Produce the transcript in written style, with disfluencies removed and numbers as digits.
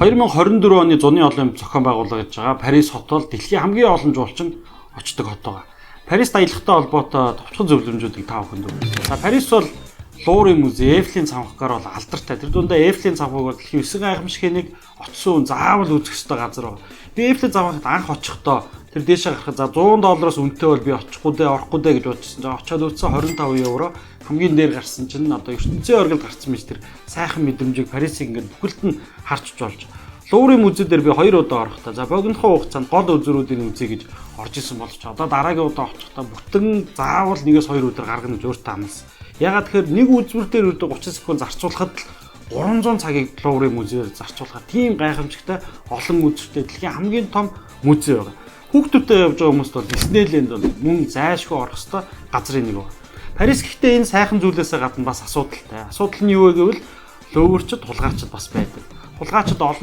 2024 оны зуны олимп зохион байгуулагдаж байгаа Парис хот бол дэлхийн хамгийн олон жуулчин очдог хот байгаа. Парист аялахтай холбоотой товчхон зөвлөмжүүдийг та бүхэнд өгье. За, Парис бол Луврын музей, Эйфелийн цамхгаар бол алдартай. Тэр дундаа Эйфелийн цамхаг бол дэлхийн 9 гайхамшигын нэг, очсон хүн заавал үзэх ёстой газар байна. Би Эйфелийн цамхагт анх очихдоо тэр дээшээ гарахад за 100 доллароос үнэтэй бол би очихгүй дээ, орохгүй дээ гэж бодчихсон. За, очиод үзсэн, 25 евро. Хамгийн дээр гарсан чинь одоо ертөнцийн оргилд гарсан мэт тэр сайхан мэдрэмжийг, Парисыг ингээд бүхэлд нь харж болж. Луврын музей дээр би хоёр удаа орохдоо за богинохон хугацаанд гол үзүүрүүдийг үзье гэж орж исэн боловч одоо дараагийн удаа очихдоо бүтэн заавал 1-2 өдөр гаргана гэж өөртөө амласан. Яагаад тэгэхээр нэг үзмэр дээр өдөө 30 секунд зарцуулахад л 300 цагийг Луврын музейээр зарцуулахад тийм гайхамшигтай, олон үзүүртэй дэлхийн хамгийн том музей байгаа. Хүүхдүүдтэй явж байгаа хүмүүст бол Диснейленд бол мөн зайлшгүй орох ёстой газрын нэг байна. Парис гэхдээ энэ сайхан зүйлээсээ гадна бас асуудалтай. Асуудал нь юу вэ гэвэл лөөвөрчд, хулгайчид бас байдаг. Хулгайчид олон